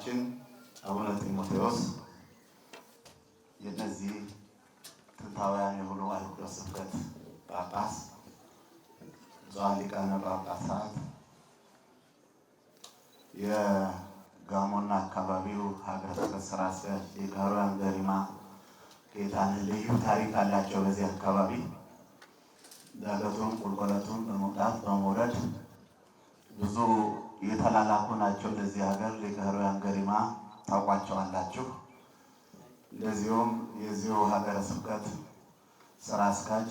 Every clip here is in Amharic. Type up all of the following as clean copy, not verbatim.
አባታችን አቡነ ጢሞቴዎስ የእነዚህ ጥንታውያን የሆኑ አህጉረ ስብከት ጳጳስ፣ ብፁዓን ሊቃነ ጳጳሳት፣ የጋሞና አካባቢው ሀገረ ስብከት ስራ አስኪያጅ ሊቀ ኅሩያን ገሪማ ጌታነህ ልዩ ታሪክ አላቸው። በዚህ አካባቢ ዳገቱን ቁልቁለቱን በመውጣት በመውረድ ብዙ የተላላኩ ናቸው። ለዚህ ሀገር ሊቀ ኅሩያን ገሪማ ታውቋቸዋላችሁ። እንደዚሁም የዚሁ ሀገረ ስብከት ስራ አስኪያጅ፣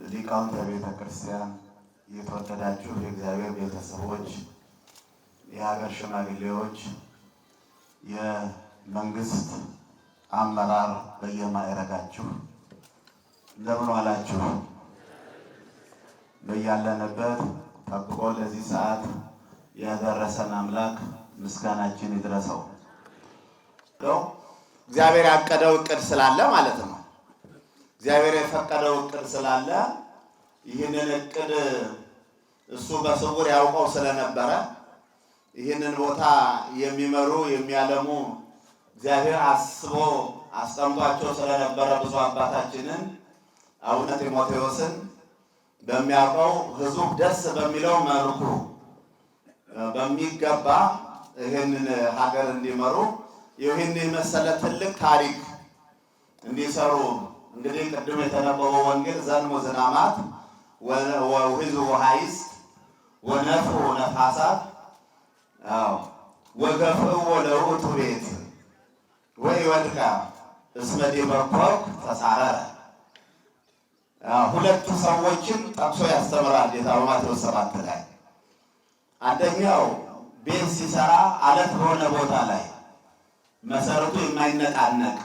ሊቃውንተ ቤተ ክርስቲያን፣ የተወደዳችሁ የእግዚአብሔር ቤተሰቦች፣ የሀገር ሽማግሌዎች፣ የመንግስት አመራር በየማዕረጋችሁ እንደምን ዋላችሁ? በያለንበት ጠብቆ ለዚህ ሰዓት ያደረሰን አምላክ ምስጋናችን ይድረሰው። እግዚአብሔር ያቀደው እቅድ ስላለ ማለት ነው። እግዚአብሔር የፈቀደው እቅድ ስላለ ይህንን እቅድ እሱ በስውር ያውቀው ስለነበረ ይህንን ቦታ የሚመሩ የሚያለሙ እግዚአብሔር አስቦ አስቀምጧቸው ስለነበረ ብፁዕ አባታችንን አቡነ ጢሞቴዎስን በሚያውቀው ሕዝቡ ደስ በሚለው መልኩ በሚገባ ይህንን ሀገር እንዲመሩ፣ ይህን የመሰለ ትልቅ ታሪክ እንዲሰሩ፣ እንግዲህ ቅድም የተነበበው ወንጌል ዘንሙ ዝናማት ወውሕዙ ወሓይዝት ወነፍሑ ነፋሳት ወገፍዕዎ ለውእቱ ቤት ወኢወድቀ እስመ ዲበ ኮኩሕ ተሳረረ። ሁለቱ ሰዎችን ጠቅሶ ያስተምራል ጌታ በማቴዎስ 7 ላይ። አንደኛው ቤት ሲሰራ አለት በሆነ ቦታ ላይ መሰረቱ የማይነቃነቅ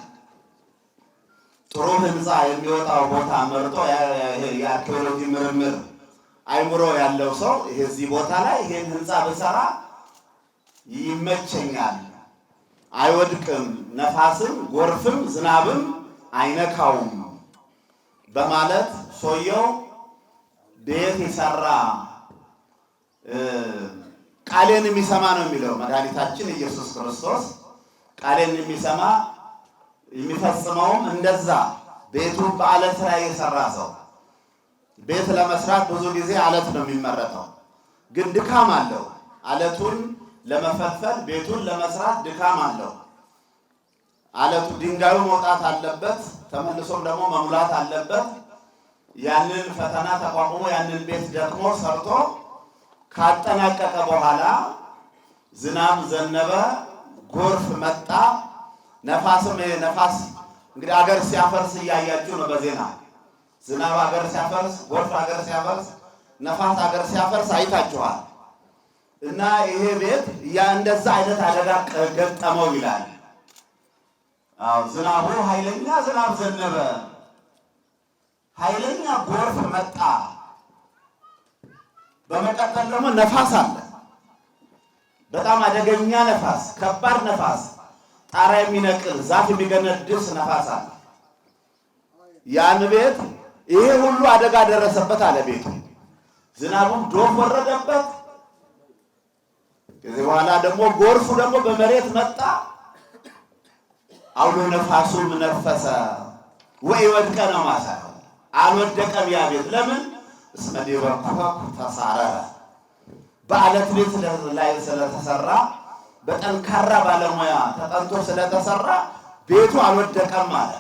ጥሩ ህንፃ የሚወጣው ቦታ መርጦ፣ የአርኪኦሎጂ ምርምር አይምሮ ያለው ሰው እዚህ ቦታ ላይ ይሄን ህንፃ ብሰራ ይመቸኛል፣ አይወድቅም፣ ነፋስም ጎርፍም ዝናብም አይነካውም በማለት ሰውየው ቤት የሰራ፣ ቃሌን የሚሰማ ነው የሚለው መድኃኒታችን ኢየሱስ ክርስቶስ። ቃሌን የሚሰማ የሚፈጽመውም እንደዛ ቤቱ በአለት ላይ የሰራ ሰው። ቤት ለመስራት ብዙ ጊዜ አለት ነው የሚመረጠው፣ ግን ድካም አለው። አለቱን ለመፈልፈል ቤቱን ለመስራት ድካም አለው። አለቱ ድንጋዩ መውጣት አለበት፣ ተመልሶም ደግሞ መሙላት አለበት። ያንን ፈተና ተቋቁሞ ያንን ቤት ደክሞ ሰርቶ ካጠናቀቀ በኋላ ዝናብ ዘነበ፣ ጎርፍ መጣ፣ ነፋስም። ይሄ ነፋስ እንግዲህ አገር ሲያፈርስ እያያችሁ ነው በዜና። ዝናብ አገር ሲያፈርስ፣ ጎርፍ አገር ሲያፈርስ፣ ነፋስ አገር ሲያፈርስ አይታችኋል። እና ይሄ ቤት ያ እንደዛ አይነት አደጋ ገጠመው ይላል። አዎ፣ ዝናቡ ኃይለኛ ዝናብ ዘነበ፣ ኃይለኛ ጎርፍ መጣ። በመቀጠል ደግሞ ነፋስ አለ። በጣም አደገኛ ነፋስ፣ ከባድ ነፋስ፣ ጣራ የሚነቅል፣ ዛፍ የሚገነድስ ነፋስ አለ። ያን ቤት ይሄ ሁሉ አደጋ ደረሰበት አለ ቤቱ። ዝናቡም ዶፍ ወረደበት። ከዚህ በኋላ ደግሞ ጎርፉ ደግሞ በመሬት መጣ። አውሎ ነፋሱም ነፈሰ። ወይ ወድቀ ነው ማሳየው። አልወደቀም ያ ቤት። ለምን? እስመ ዲበ ኮኩሕ ተሳረረ። በአለት ቤት ላይ ስለተሰራ፣ በጠንካራ ባለሙያ ተጠንቶ ስለተሰራ ቤቱ አልወደቀም አለ።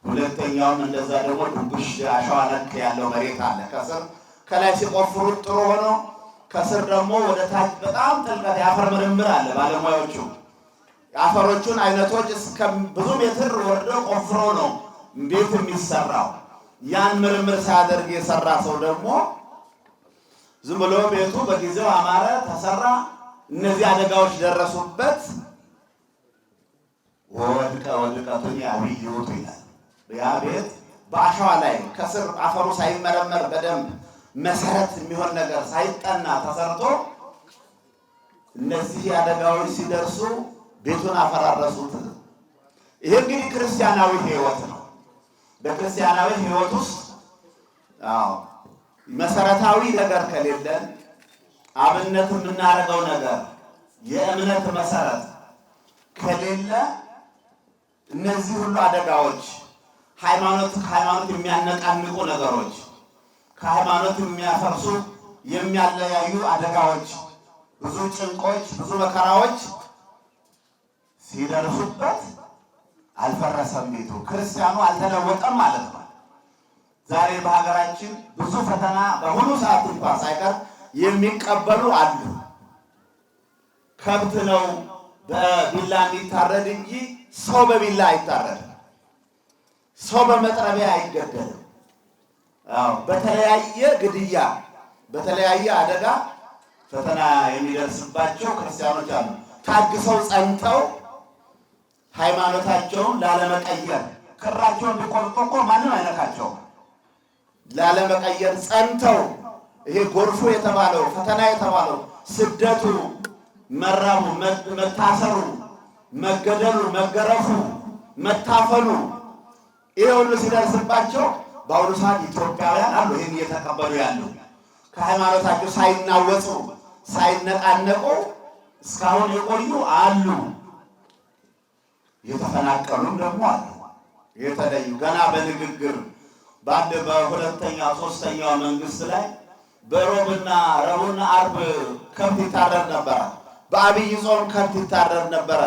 ሁለተኛውም እንደዛ ደግሞ ድንቡሽ አሸዋ ነክ ያለው መሬት አለ። ከስር ከላይ ሲቆፍሩት ጥሩ ሆኖ ከስር ደግሞ ወደ ታች በጣም ጥልቀት የአፈር ምርምር አለ። ባለሙያዎቹ የአፈሮቹን አይነቶች እስከ ብዙ ሜትር ወርደው ቆፍሮ ነው ቤት የሚሰራው። ያን ምርምር ሳያደርግ የሰራ ሰው ደግሞ ዝም ብሎ ቤቱ በጊዜው አማረ፣ ተሰራ፣ እነዚህ አደጋዎች ደረሱበት። ወድቀ ወድቀቱን ዐቢይ ውእቱ ይላል። ያ ቤት በአሸዋ ላይ ከስር አፈሩ ሳይመረመር፣ በደንብ መሰረት የሚሆን ነገር ሳይጠና ተሰርቶ እነዚህ አደጋዎች ሲደርሱ ቤቱን አፈራረሱት። ይሄ እንግዲህ ክርስቲያናዊ ሕይወት ነው። በክርስቲያናዊ ሕይወት ውስጥ አዎ መሰረታዊ ነገር ከሌለን፣ አብነት የምናደርገው ነገር የእምነት መሰረት ከሌለ እነዚህ ሁሉ አደጋዎች፣ ሃይማኖት ከሃይማኖት የሚያነቃንቁ ነገሮች፣ ከሃይማኖት የሚያፈርሱ የሚያለያዩ አደጋዎች፣ ብዙ ጭንቆች፣ ብዙ መከራዎች ሲደርሱበት አልፈረሰም ቤቱ፣ ክርስቲያኑ አልተለወጠም ማለት ነው። ዛሬ በሀገራችን ብዙ ፈተና በአሁኑ ሰዓት እንኳን ሳይቀር የሚቀበሉ አሉ። ከብት ነው በቢላ የሚታረድ እንጂ ሰው በቢላ አይታረድም። ሰው በመጥረቢያ አይገደልም። አዎ፣ በተለያየ ግድያ፣ በተለያየ አደጋ ፈተና የሚደርስባቸው ክርስቲያኖች አሉ። ታግሰው ጸንተው ሃይማኖታቸውን ላለመቀየር፣ ክራቸውን ቢቆርጡ እኮ ማንም አይነካቸውም። ላለመቀየር ጸንተው ይሄ ጎርፉ የተባለው፣ ፈተና የተባለው፣ ስደቱ፣ መራቡ፣ መታሰሩ፣ መገደሉ፣ መገረፉ፣ መታፈኑ፣ ይሄ ሁሉ ሲደርስባቸው በአሁኑ ሰዓት ኢትዮጵያውያን አሉ ይህን እየተቀበሉ ያሉ፣ ከሃይማኖታቸው ሳይናወጹ ሳይነቃነቁ እስካሁን የቆዩ አሉ። የተፈናቀሉም ደግሞ አሉ። የተለዩ ገና በንግግር በአንድ በሁለተኛው ሶስተኛው መንግስት ላይ በሮብና ረቡዕና ዓርብ ከብት ይታረድ ነበረ። በአብይ ጾም ከብት ይታረድ ነበረ።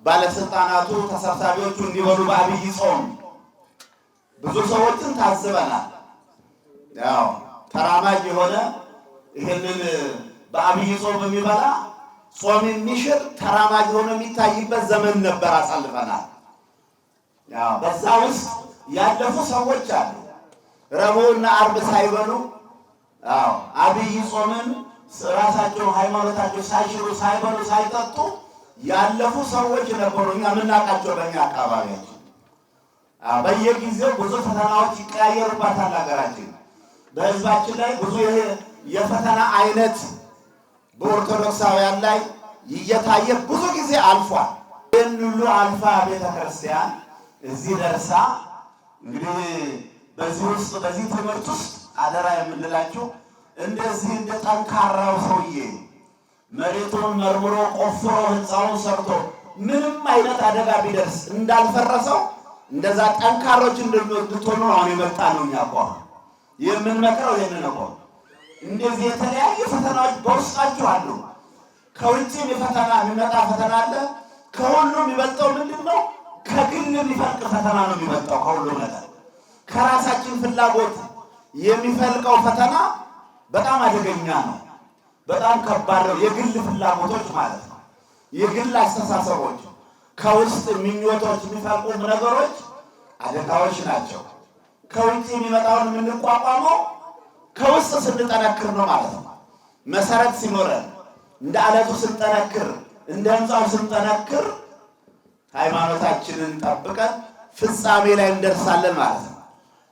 ባለስልጣናቱ ተሰብሳቢዎቹ እንዲበሉ በአብይ ጾም ብዙ ሰዎችን ታዝበናል። ያው ተራማጅ የሆነ፣ ይህንን በአብይ ጾም የሚበላ፣ ጾም የሚሽር ተራማጅ ሆኖ የሚታይበት ዘመን ነበር፣ አሳልፈናል። ያው በዛ ውስጥ ያለፉ ሰዎች አሉ። ረቡዕና ዓርብ ሳይበሉ፣ አዎ፣ አብይ ጾምን ራሳቸው ሃይማኖታቸው ሳይሽሩ፣ ሳይበሉ፣ ሳይጠጡ ያለፉ ሰዎች ነበሩ። እኛ የምናውቃቸው በእኛ አካባቢያችን። በየጊዜው ብዙ ፈተናዎች ይቀያየሩባታል ሀገራችን። በህዝባችን ላይ ብዙ የፈተና አይነት በኦርቶዶክሳውያን ላይ እየታየ ብዙ ጊዜ አልፏል። ይህን ሁሉ አልፋ ቤተክርስቲያን እዚህ ደርሳ፣ እንግዲህ በዚህ ውስጥ በዚህ ትምህርት ውስጥ አደራ የምንላችሁ እንደዚህ እንደ ጠንካራው ሰውዬ መሬቱን መርምሮ ቆፍሮ ህንፃውን ሰርቶ ምንም አይነት አደጋ ቢደርስ እንዳልፈረሰው እንደዛ ጠንካሮች እንድትሆኑ አሁን የመጣ ነው። እኛ እኮ የምንመክረው ይህንን እኮ። እንደዚህ የተለያዩ ፈተናዎች በውስጣችሁ አሉ። ከውጭም የፈተና የሚመጣ ፈተና አለ። ከሁሉ የሚበልጠው ምንድን ነው? ከግል የሚፈልቅ ፈተና ነው የሚበልጠው ከሁሉም ነገር። ከራሳችን ፍላጎት የሚፈልቀው ፈተና በጣም አደገኛ ነው። በጣም ከባድ ነው። የግል ፍላጎቶች ማለት ነው። የግል አስተሳሰቦች፣ ከውስጥ ምኞቶች የሚፈልቁ ነገሮች አደጋዎች ናቸው። ከውጭ የሚመጣውን የምንቋቋመው ከውስጥ ስንጠነክር ነው ማለት ነው። መሰረት ሲኖረን፣ እንደ አለቱ ስንጠነክር፣ እንደ ህንፃው ስንጠነክር ሃይማኖታችንን ጠብቀን ፍጻሜ ላይ እንደርሳለን ማለት ነው።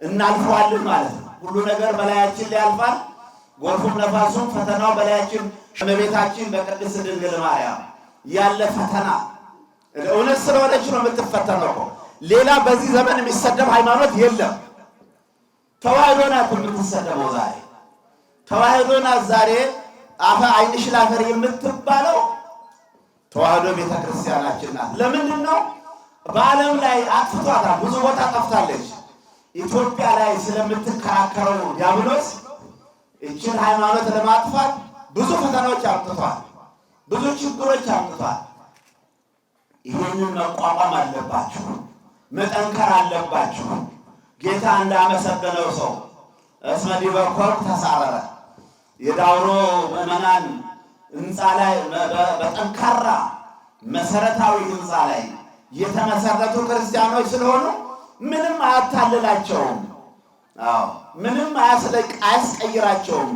እናልፈዋለን ማለት ነው። ሁሉ ነገር በላያችን ላይ ያልፋል። ጎርፉም፣ ነፋሱም፣ ፈተናው በላያችን፣ እመቤታችን በቅድስት ድንግል ማርያም ያለ ፈተና እውነት ስለሆነች ነው የምትፈተነው እኮ። ሌላ በዚህ ዘመን የሚሰደብ ሃይማኖት የለም። ተዋህዶ ናት የምትሰደበው ዛሬ። ተዋህዶ ናት ዛሬ አፈ ዓይንሽ ላፈር የምትባለው ተዋህዶ ቤተክርስቲያናችን ናት። ለምንድን ነው? በዓለም ላይ አጥፍቷታል። ብዙ ቦታ ጠፍታለች። ኢትዮጵያ ላይ ስለምትከራከረው ዲያብሎስ ይችን ሃይማኖት ለማጥፋት ብዙ ፈተናዎች አምጥቷል። ብዙ ችግሮች አምጥቷል። ይህንን መቋቋም አለባችሁ፣ መጠንከር አለባችሁ። ጌታ እንዳመሰገነው ሰው እስመ ዲበ ኮርክ ተሳረረ፣ የዳውሮ ምዕመናን ህንፃ ላይ፣ በጠንካራ መሰረታዊ ህንፃ ላይ የተመሰረቱ ክርስቲያኖች ስለሆኑ ምንም አያታልላቸውም። አዎ፣ ምንም አያስቀይራቸውም።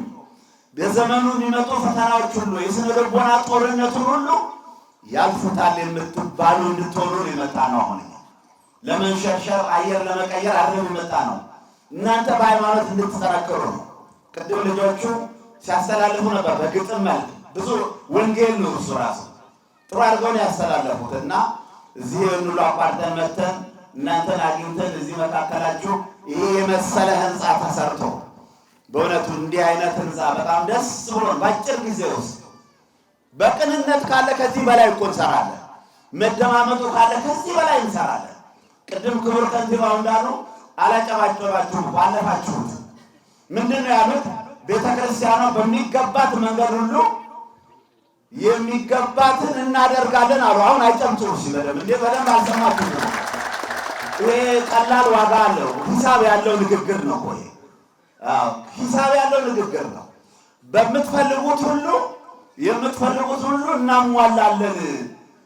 በዘመኑ የሚመጡ ፈተናዎች ሁሉ፣ የስነ ልቦና ጦርነቱን ሁሉ ያልፉታል የምትባሉ እንድትሆኑ ነው የመጣ ነው። አሁን ለመንሸርሸር፣ አየር ለመቀየር አይደለም የመጣ ነው። እናንተ በሃይማኖት እንድትጠነክሩ ነው። ቅድም ልጆቹ ሲያስተላልፉ ነበር በግጥም መልክ፣ ብዙ ወንጌል ነው እሱ ራሱ፣ ጥሩ አድርገው ነው ያስተላለፉት። እና እዚህ ሁሉ አቋርጠን መተን እናንተን አግኝተን እዚህ መካከላችሁ ይሄ የመሰለ ህንፃ ተሰርቶ፣ በእውነቱ እንዲህ አይነት ህንፃ በጣም ደስ ብሎን በአጭር ጊዜ ውስጥ በቅንነት ካለ ከዚህ በላይ እኮ እንሰራለን። መደማመጡ ካለ ከዚህ በላይ እንሰራለን። ቅድም ክቡር ከንቲባው እንዳሉ አላጨባጨባችሁም፣ አለፋችሁት። ምንድን ነው ያሉት? ቤተ ክርስቲያኗ በሚገባት መንገድ ሁሉ የሚገባትን እናደርጋለን አሉ። አሁን አይጨምጭሙ ሲበደም እንዴ በደንብ አልሰማችሁም? ይሄ ቀላል ዋጋ አለው። ሂሳብ ያለው ንግግር ነው እኮ ይሄ። አዎ ሂሳብ ያለው ንግግር ነው። በምትፈልጉት ሁሉ የምትፈልጉት ሁሉ እናሟላለን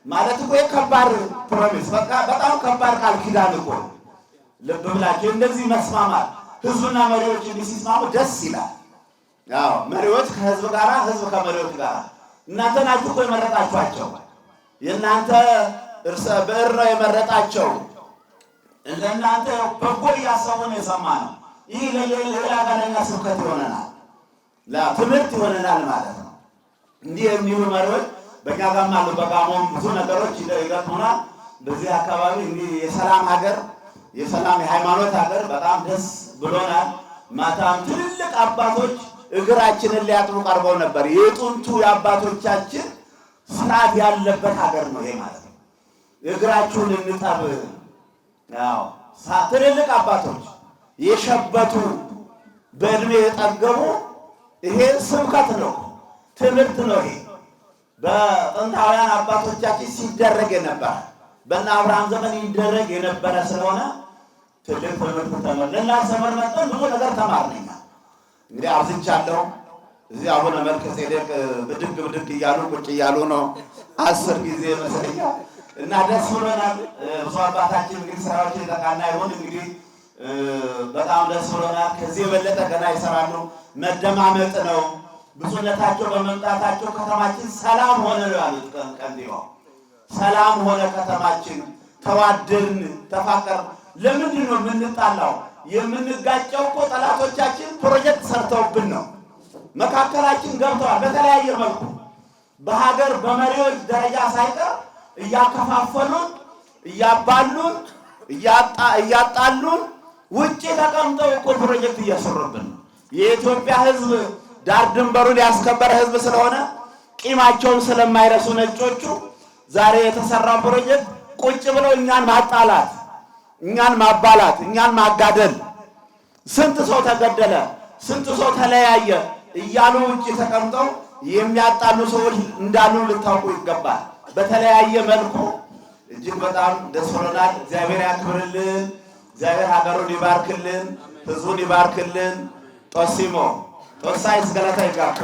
ማለት እኮ ከባድ promise፣ በቃ በጣም ከባድ ቃል ኪዳን እኮ። ልብ ብላችሁ እንደዚህ መስማማት፣ ህዝብና መሪዎች እንዲህ ሲስማሙ ደስ ይላል። አዎ መሪዎች ከህዝብ ጋር፣ ህዝብ ከመሪዎች ጋር። እናንተ ናችሁ እኮ የመረጣችኋቸው። የእናንተ እርሰ ብዕር ነው የመረጣቸው። እንደናንተ በጎ እያሰቡ ነው የሰማነው። ይህ ለሌላ ጋር ለኛ ስብከት ይሆነናል፣ ትምህርት ይሆነናል ማለት ነው። እንዲህ የሚሉ መሪዎች በእኛ ጋርም አሉ። በጋሞም ብዙ ነገሮች ይገጥሙናል። በዚህ አካባቢ እንዲህ የሰላም ሀገር፣ የሰላም የሃይማኖት ሀገር በጣም ደስ ብሎናል። ማታም ትልልቅ አባቶች እግራችንን ሊያጥቡ ቀርበው ነበር። የጥንቱ የአባቶቻችን ስርዓት ያለበት ሀገር ነው ይሄ ማለት ነው። እግራችሁን እንጠብ። አዎ ትልልቅ አባቶች የሸበቱ በእድሜ የጠገቡ፣ ይሄ ስብከት ነው፣ ትምህርት ነው። ይሄ በጥንታውያን አባቶቻችን ሲደረግ የነበረ፣ በእነ አብርሃም ዘመን ይደረግ የነበረ ስለሆነ ትልቅ ትምህርት ተመር ልናስተምር መጠን ብዙ ነገር ተማርን። እንግዲህ አብዝቻለሁ። እዚህ አቡነ መልከ ጼዴቅ ብድግ ብድግ እያሉ ቁጭ እያሉ ነው 10 ጊዜ መሰለኛል እና ደስ ብሎናል። ብፁዕ አባታችን እንግዲህ ስራዎች የተቃና ይሁን። እንግዲህ በጣም ደስ ብሎናል። ከዚህ የበለጠ ገና ይሰራሉ። መደማመጥ ነው። ብፁዕነታቸው በመምጣታቸው ከተማችን ሰላም ሆነ ነው ያሉት ከንቲባው። ሰላም ሆነ ከተማችን፣ ተዋደድን፣ ተፋቀር። ለምንድን ነው የምንጣላው? የምንጋጨው እኮ ጠላቶቻችን ፕሮጀክት ሰርተውብን ነው። መካከላችን ገብተዋል በተለያየ መልኩ በሀገር በመሪዎች ደረጃ ሳይቀር እያከፋፈሉን፣ እያባሉን፣ እያጣሉን ውጭ ተቀምጠው እኮ ፕሮጀክት እየሰሩብን ነው። የኢትዮጵያ ሕዝብ ዳር ድንበሩን ያስከበረ ሕዝብ ስለሆነ ቂማቸውን ስለማይረሱ ነጮቹ ዛሬ የተሰራው ፕሮጀክት ቁጭ ብለው እኛን ማጣላት፣ እኛን ማባላት፣ እኛን ማጋደል፣ ስንት ሰው ተገደለ፣ ስንት ሰው ተለያየ እያሉ ውጭ ተቀምጠው የሚያጣሉ ሰዎች እንዳሉ ልታውቁ ይገባል። በተለያየ መልኩ እጅግ በጣም ደስ ብሎናል። እግዚአብሔር ያክብርልን። እግዚአብሔር ሀገሩን ይባርክልን፣ ህዝቡን ይባርክልን። ጦሲሞ ጦሳይ ገለታ ይጋብቶ።